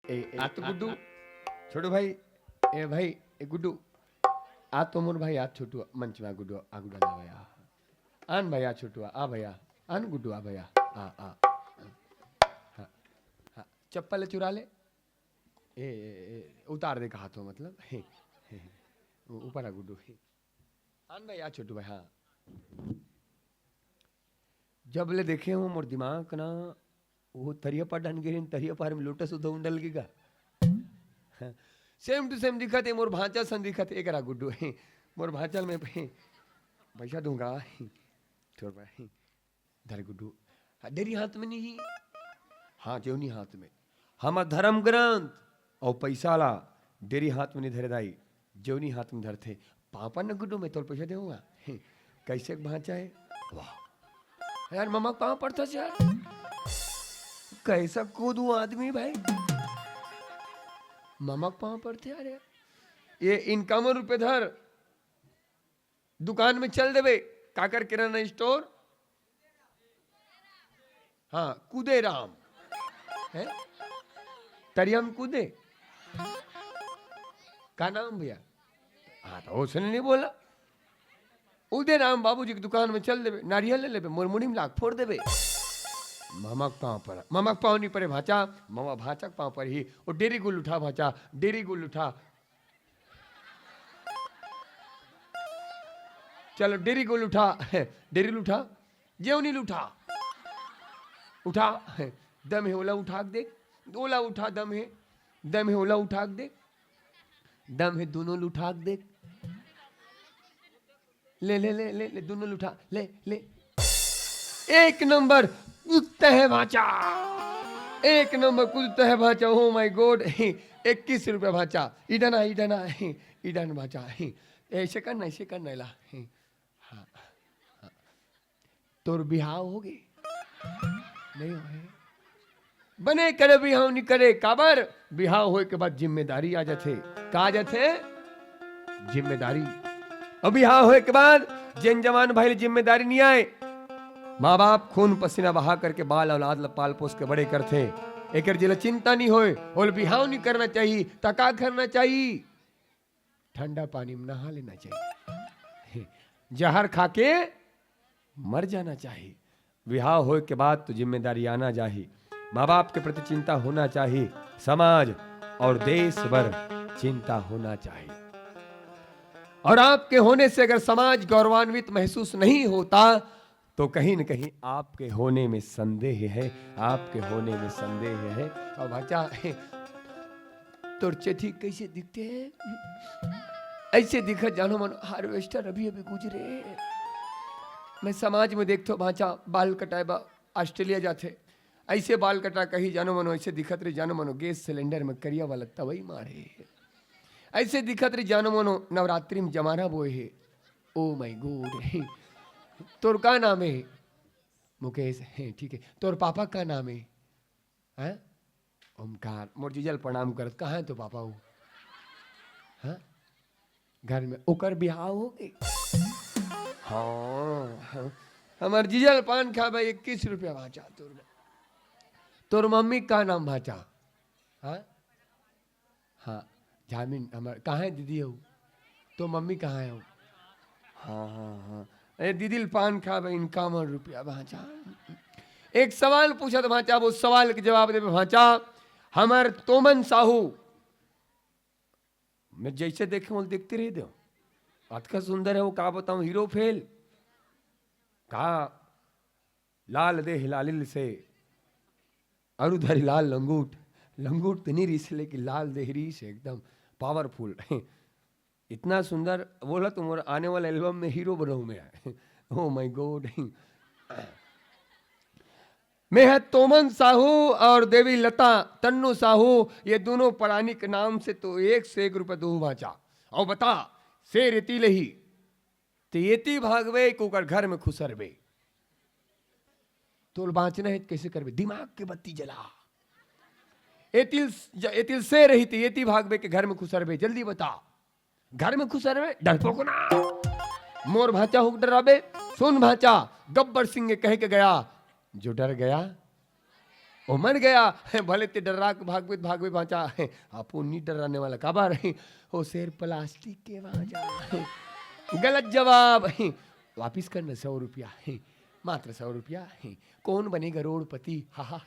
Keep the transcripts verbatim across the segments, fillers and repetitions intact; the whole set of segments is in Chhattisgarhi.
ए, ए, आ तो आ, गुड्डू। आ, छोटू भाई। ए भाई, ए गुड्डू। आ तो मोर भाई, आ छोटू, मंच में आ गुड्डू, आ गुड्डू, आ भैया। आन भैया, छोटू, आ भैया। आन गुड्डू, आ भैया। आ, आ। हाँ, हाँ। चप्पल चुरा ले। ए, ए, ए, उतार दे कहा तो, मतलब। हे, हे, हे। ऊ-, ऊपर आ गुड्डू। हे। आन भैया, छोटू भाई, हाँ। जब ले देखे हूँ, मोर दिमाग ना, वो तरिया पार डान गिरे, तरिया पार में लोटस उधो उंडल के गा। Same to same दिखत हे, मोर भांचा सन दिखत हे, एकरा गुड्डू हे, मोर भांचल में पे-, पैसा दूंगा, छोड़ भाई, धर गुड्डू, हाँ, डेरी हाथ में नहीं, हाँ, जेवनी हाथ में, हमर धर्म ग्रंथ और पैसा ला डेरी हाथ में नहीं धरे दाई, जेवनी हाथ में धरथे, पापा न गुड्डू, मैं तोर पैसा देऊंगा। कैसे भांचा है? वाह। यार, ममा के पाँव पड़ता से यार। कैसा कूदू आदमी भाई। ममा के पाँव पड़ते यार, यार। ये इनकावन रुपये धर, दुकान में चल देबे। काकर किराना स्टोर? हाँ, कूदे राम। हैं? तरिया में कूदे? का नाम भैया? हाँ, तो उसने नहीं बोला। उदय राम बाबूजी के दुकान में चल देबे, नारियल ले लेबे, मोर मुड़ी में लाग फोड़ देबे। ममा के पाँव पर, ममा के पाँव नहीं परे भांचा, ममा भांचा के पाँव पर ही। ओ डेरी गुल उठा भांचा, डेरी गुल उठा। चलो, डेरी गुल उठा, डेरी उठा, जेवनी उठा, उठा, दम है ओला उठा के देख, ओला उठा, दम है, दम है ओला उठा के देख, दम है दोनों उठा के देख। ले, ले, ले, ले, ले, दोनों उठा, ले, ले। एक नंबर कूदता है भांचा, एक नंबर कूदता है भांचा। Oh my God, इक्कीस रुपया भांचा, इडना, इडना, इडन भांचा। ऐसे करना, ऐसे करना ला। हाँ, हाँ। तोर बिहाव होगे? नहीं होए। बने करे बिहाव नहीं करे, काबर? बिहाव होए के बाद जिम्मेदारी आ जाथे। का आ जाथे? जिम्मेदारी। अब बिहाव होए के बाद जेन जवान भाई ले जिम्मेदारी नहीं आए, माँ बाप खून पसीना बहा करके बाल औलाद ल पाल पोस के बड़े करथे। एकर जेला चिंता नहीं होए, ओला बिहाव नहीं करना चाहिए, त का करना चाहिए? ठंडा पानी में नहा लेना चाहिए। जहर खा के मर जाना चाहिए। बिहाव होए के बाद तो जिम्मेदारी आना चाहिए, माँ बाप के प्रति चिंता होना चाहिए, समाज और देश बर चिंता होना चाहिए। और आपके होने से अगर समाज गौरवान्वित महसूस नहीं होता, तो कहीं न कहीं आपके होने में संदेह है, आपके होने में संदेह है। और भांचा, तोर चेथी कैसे दिखते हैं? ऐसे दिखत जानो मन हार्वेस्टर अभी अभी गुजरे। मैं समाज में देखथो भांचा बाल कटाए बा ऑस्ट्रेलिया जाथे, ऐसे बाल कटा कही जानो मनो, ऐसे दिखत रही जानो मनो गैस सिलेंडर में करिया वाला तवई मारे, ऐसे दिखत रही जानो मनो नवरात्रि में जमाना बोए हे। Oh my God। तोर का नाम है? मुकेश। हैं, ठीक है। तोर पापा का नाम है? हैं? ओमकार। मोर जीजल प्रणाम करत। कहाँ है तो पापा वो? हाँ? घर में। ओकर बिहाव हो गई? हाँ, हाँ। हमार जीजल पान खा भाई, इक्कीस रुपया भांचा तोर। तोर मम्मी का नाम भांचा? हाँ? हाँ, जामिन हमार, कहाँ है दीदी हो? तो मम्मी कहाँ है हो? हाँ, हाँ, हाँ। ए, दीदी ल पान खाबे, इनकावन रुपया भांचा। एक सवाल पूछत भांचा, वो सवाल के जवाब देबे भांचा। हमर तोमन साहू, मैं जैसे देखे वो देखते रह दो। अतका सुंदर है वो, का बताऊं, हीरो फेल। का लाल देह लालिल से, अरु धरी लाल लंगूट, लंगूट तो नहीं रहीस, लेकिन लाल देह रहीस एकदम पावरफुल। इतना सुंदर बोला, तुम और आने वाला एल्बम में हीरो बनाऊं मैं। Oh my God। मैं है तोमन साहू और देवी लता तन्नू साहू, ये दोनों परानी के नाम से तो एक से एक रुपये दो बांचा। और बता, शेर इति लही, ते एती भागबे कि ओकर घर में खुसरबे। तोल बांचना है, कैसे करबे? दिमाग के बत्ती जला। एतिल, ज-, एतिल से रही ते एती भागबे के घर में खुसरबे। जल्दी बता, घर में खुसरबे? डरपोक ना। मोर भांचा हुक डराबे। सुन भांचा, गब्बर सिंह कह के गया, जो डर गया ओ मर गया। भले ते डर्रा के भागबे त भागबे भांचा, आपो नी डर्राने वाला। काबर? ओ शेर प्लास्टिक के भांचा। गलत जवाब। वापिस कर न सौ रुपया। मात्र सौ रुपया। कौन बनेगा रोड़पति? हा, हा।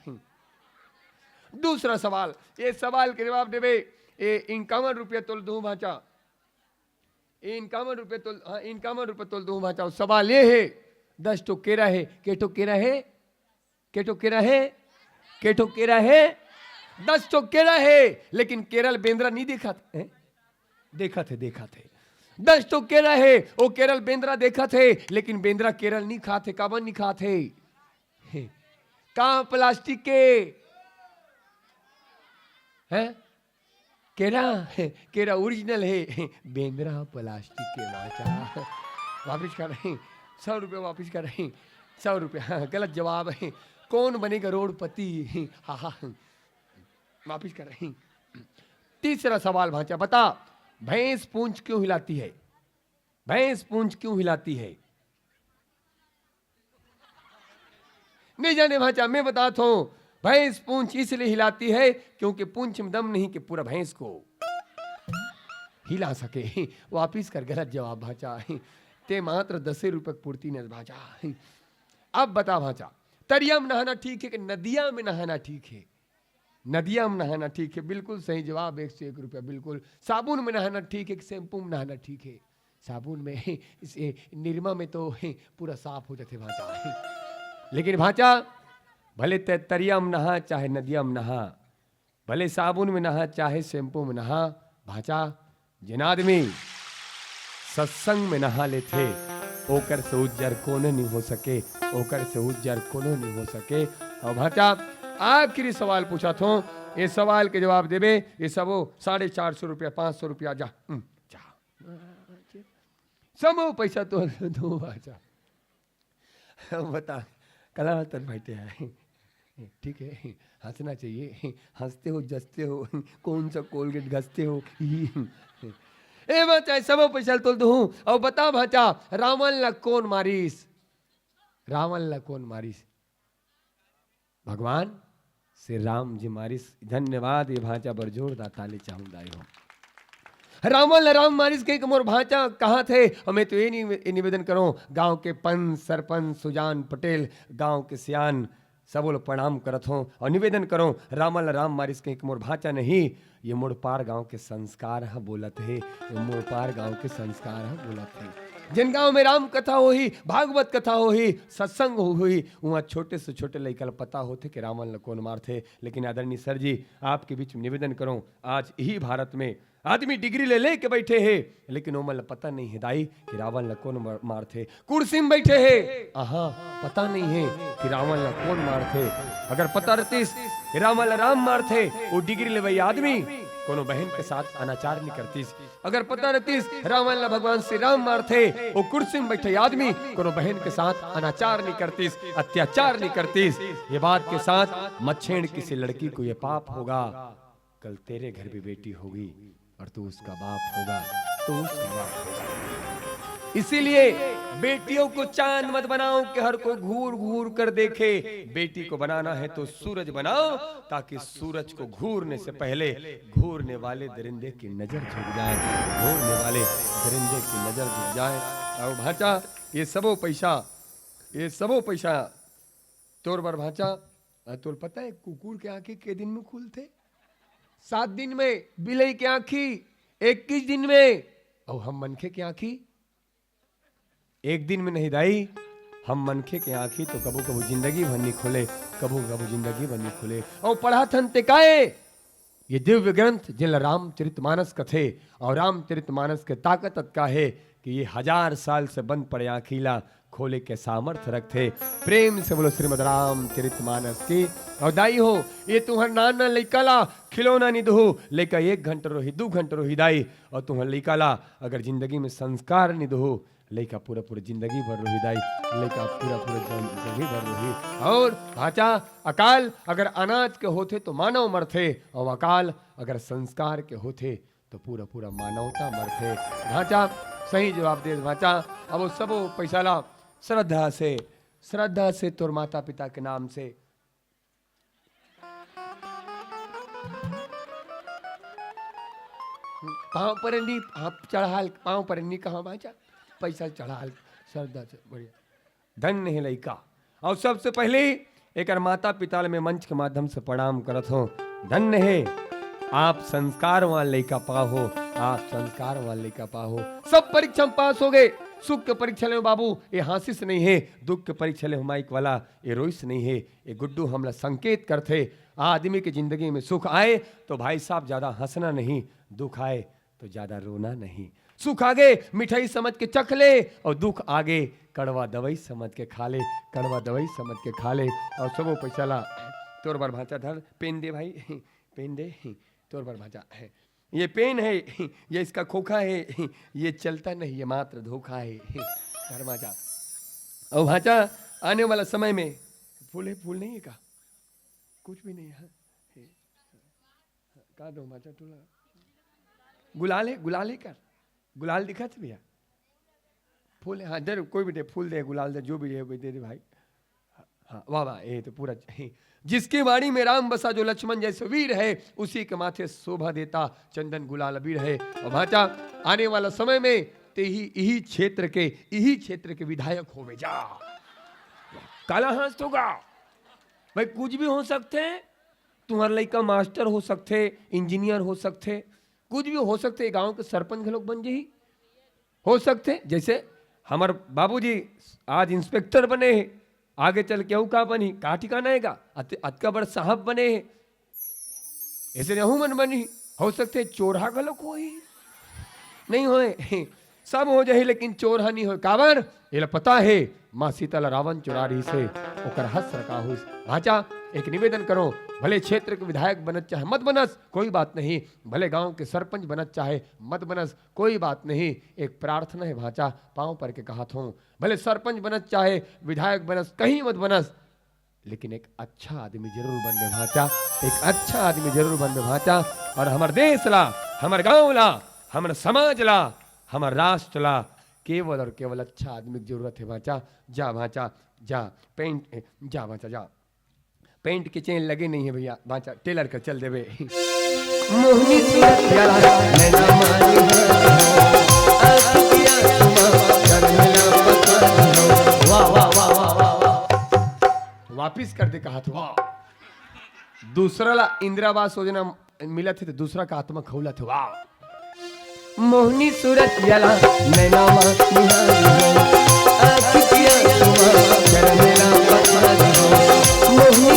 दूसरा सवाल, ये सवाल के जवाब देबे, ये इक्यावन रुपया तोल दूं भांचा। ये इक्यावन रुपया तोल, हाँ, इक्यावन रुपया तोल दूं भांचा। सवाल ये हे, दस ठो केरा हे, के ठो केरा हे? के ठो केरा हे? के ठो केरा हे? दस ठो केरा हे, लेकिन केरा ल बेंदरा नी देखत हे। देखत हे, देखत हे। दस ठो केरा हे, ओ केरा ल बेंदरा देखत हे, लेकिन बेंदरा केरा ल नी खात हे। काबर नी खात हे? हे। का प्लास्टिक के? हैं? केरा, केरा ओरिजिनल हे, बेंदरा प्लास्टिक के भांचा। वापिस कर रहे, सौ रुपया वापिस कर रहे, सौ रुपया। हाँ, गलत जवाब हे। कौन बनेगा रोड़पति? हा, हा। वापिस कर रहे। तीसरा सवाल भांचा, बता, भैंस पूंछ क्यों हिलाती है? भैंस पूंछ क्यों हिलाती है? नहीं जाने भांचा, मैं बताता हूं। भैंस पूंछ इसलिए हिलाती है क्योंकि पूंछ में दम नहीं कि पूरा भैंस को हिला सके। वापिस कर, गलत जवाब भांचा। ते मात्र दसे रुपये के पूर्ति नस भांचा। अब बता भांचा, तरिया में नहाना ठीक हे कि नदिया में नहाना ठीक हे? नदिया में नहाना ठीक हे, बिल्कुल सही जवाब, एक सौ एक रुपया। बिल्कुल, साबुन में नहाना ठीक हे कि shampoo में नहाना ठीक हे? साबुन में, इस, ए, निरमा में तो पूरा साफ हो जाथे भांचा। लेकिन भांचा, भले ते तरिया में नहा, चाहे नदिया में नहा, भले साबुन में नहा, चाहे shampoo में नहा, भांचा, जेन आदमी सत्संग में नहा लेथे, ओकर से उज्जर कोनो नी हो सके, ओकर से उज्जर कोनो नी हो सके। अउ भांचा, आखिरी सवाल पूछत हों, ये सवाल के जवाब देबे, ये सबो साढ़े चार सौ रुपया, पाँच सौ रुपया, जा, हम्म, जा। सबो पैसा तो दो भांचा। बता, कला तर बैठे हैं। ठीक है, हंसना चाहिए। हंसते हो, जसते हो, कौन सा कोलगेट घसते हो? ए भांचा, सबो पैसा ल तोल दूं। अउ बता भांचा, रावण ला कौन मारिस? रावण ला कौन मारिस? भगवान श्री राम जी मारिस। धन्यवाद, ये भांचा बर जोरदार ताली चाहूं दाई हो। रावण ला राम मारिस कहिके मोर भांचा कहत हे, अउ मैं तो ये नि-, ये निवेदन करों, गांव के पंच, सरपंच, सुजान पटेल, गांव के सियान, सबो ल प्रणाम करत हों अउ निवेदन करों, रावण ला राम मारिस कहिके मोर भांचा नहीं, ये मोड़पार गांव के संस्कार ह बोलत हे, ये मोड़पार गांव के संस्कार ह बोलत हे। जेन गांव में राम कथा होही, भागवत कथा होही, सत्संग होही, उहां छोटे से छोटे लइका ल पता होथे कि रावण ल कौन मारथे। लेकिन आदरणीय सर जी, आपके बीच में निवेदन करों, आज इही भारत में आदमी डिग्री ले लेके बैठे हे, लेकिन ओमन ल पता नहीं हे दाई कि रावण ल कौन मार-, मारथे। कुर्सी में बैठे हे, आहा, पता नहीं हे कि रावण ल कौन मारथे। अगर पता रहतिस कि रावण ल राम मारथे, वो डिग्री लेवई आदमी कोनो बहन के साथ अनाचार नहीं करतिस। अगर पता रहतिस रावण ल भगवान श्री राम मारथे, वो कुर्सी में बैठे आदमी कोनो बहन के साथ अनाचार नहीं करतिस, अत्याचार नहीं करतिस। ये बात के साथ मच्छेड़ किसी लड़की को ये पाप होगा। कल तेरे घर भी बेटी होगी और तू उसका बाप होगा, तू उसका बाप होगा। इसीलिए बेटियों को चांद मत बनाओ कि हर कोई घूर घूर कर देखे। बेटी को बनाना है तो सूरज बनाओ, ताकि सूरज को घूरने से पहले घूरने वाले दरिंदे की नजर झुक जाए, घूरने वाले दरिंदे की नजर झुक जाए। अउ भांचा, ये सबो पैसा, ये सबो पैसा तोर बर भांचा, अ, तोर पता है कुकुर के आंखी के दिन में खुलथे? सात दिन में। बिलई के आंखी इक्कीस दिन में। अउ हम मनखे के आंखी एक दिन में नहीं दाई, हम मनखे के आंखी तो कभू कभू जिंदगी भर नहीं खुले, कभू कभू जिंदगी भर नहीं खुले। अउ पढ़त हन ते काए? ये दिव्य ग्रंथ जेला रामचरितमानस कथे, अउ रामचरितमानस के ताकत अतका हे कि ये हजार साल से बंद पड़े आंखी ला खोले के सामर्थ्य रखथे। प्रेम से बोलो श्रीमद् रामचरितमानस की। अउ दाई हो, ये तुंहर नान नान लइका ला खिलौना नि दुहू, लइका एक घंटा रोही, दू घंटा रोही दाई, अउ तुंहर लइका ला अगर जिंदगी में संस्कार नि दुहू, लइका पूरा पूरा जिंदगी भर रोही दाई, लइका पूरा पूरा जन-, जिंदगी भर रोही। अउ भांचा, अकाल अगर अनाज के होथे तो मानव मरथे, अउ अकाल अगर संस्कार के होथे तो पूरा पूरा मानवता मरथे। भांचा, सही जवाब दे भांचा। अब वो सबो पैसा ला श्रद्धा से, श्रद्धा से तोर माता पिता के नाम से पाँव पर नहीं, आप चढ़ाल, पाँव पर नहीं कहा भांचा, पैसा चढ़ाल, श्रद्धा से, बढ़िया। धन्य हे लइका। अउ सबसे पहले एकर माता पिता ल मैं मंच के माध्यम से प्रणाम करत हों। धन्य हे, आप संस्कारवान लइका पाहो, आप संस्कारवान लइका पाहो। सब परीक्षा में पास हो गए, सुख के परीक्षा ले बाबू, ये हांसिस नहीं हे, दुख के परीक्षा ले माइक वाला, ये रोइस नहीं हे। ये गुड्डू हमला संकेत करथे, आदमी के जिंदगी में सुख आए तो भाई साहब ज्यादा हंसना नहीं, दुख आए तो ज्यादा रोना नहीं। सुख आगे मिठाई समझ के चख ले, अउ दुख आगे कड़वा दवाई समझ के खा ले, कड़वा दवाई समझ के खा ले। अउ सबो पैसा ला तोर बर भांचा धर, पेन दे भाई, पेन दे, तोर बर भांचा हे। ये पेन हे, ये इसका खोखा हे, ये चलता नहीं, ये मात्र धोखा हे। धर भांचा। अउ भांचा, आने वाला समय में फूल हे, फूल नहीं हे का? कुछ भी नहीं हे। का दो भांचा तोला? गुलाल हे, गुलाल हे कर। गुलाल दिखत हे भैया? फूल हे, हाँ, दे, कोई भी दे, फूल दे, गुलाल दे, जो भी दे, दे दे भाई। हाँ, वाह, वाह, ये तो पूरा। जिसकी वाणी में राम बसा, जो लक्ष्मण जैसे वीर है, उसी के माथे शोभा देता चंदन गुलाल अबीर है। अउ भांचा, आने वाला समय में ते ही, इही क्षेत्र के, इही क्षेत्र के विधायक होवे जा। काला हंस होगा भाई, कुछ भी हो सकथे। तुम्हार लइका मास्टर हो सकथे, इंजीनियर हो सकथे, कुछ भी हो सकथे। गांव के सरपंच घलोक बन जही, हो सकथे। जैसे हमर बाबूजी आज इंस्पेक्टर बने हे, आगे चल के अउ का बनही, का ठिकाना हे का? अत-, अतका बड़ साहब बने हे, ऐसे रहू मन बनही। हो सकथे चोरहा घलोक होही, नहीं होय, सब हो जाही, लेकिन चोरहा नहीं होय। काबर? एला पता हे, माँ सीता ला रावण चुरा रहिस हे, ओकर हस्त्र का होइस। भांचा, एक निवेदन करो, भले क्षेत्र के विधायक बनत चाहे मत बनस, कोई बात नहीं, भले गांव के सरपंच बनत चाहे मत बनस, कोई बात नहीं। एक प्रार्थना हे भांचा, पांव पर के कहत हों, भले सरपंच बनस चाहे विधायक बनस, कहीं मत बनस, लेकिन एक अच्छा आदमी जरूर बनबे भांचा, एक अच्छा आदमी जरूर बनबे भांचा। अउ हमर देश ला, हमर गांव ला, हमर समाज ला, हमर राष्ट्र ला केवल अउ केवल अच्छा आदमी के जरूरत हे भांचा। जा भांचा, जा, पेंट, जा भांचा, जा। पेंट के चेन लगे नहीं हे भैया, भांचा टेलर कर चल देबे। मोहनी सूरत वाला नैना मारी हो, आँखिया चुमा कर मिला पता हो। वाह, वाह, वाह, वाह, वाह, वाह। वापिस कर दे कहा था, वाह। दूसरा ला इंदिरा आवास योजना मिलत हे तो दूसरा का आत्मा खौलत हे, वाह। मोहनी सूरत वाला नैना मा निहारी हो, आँखिया चुमा कर मेरा पता हो। मोहनी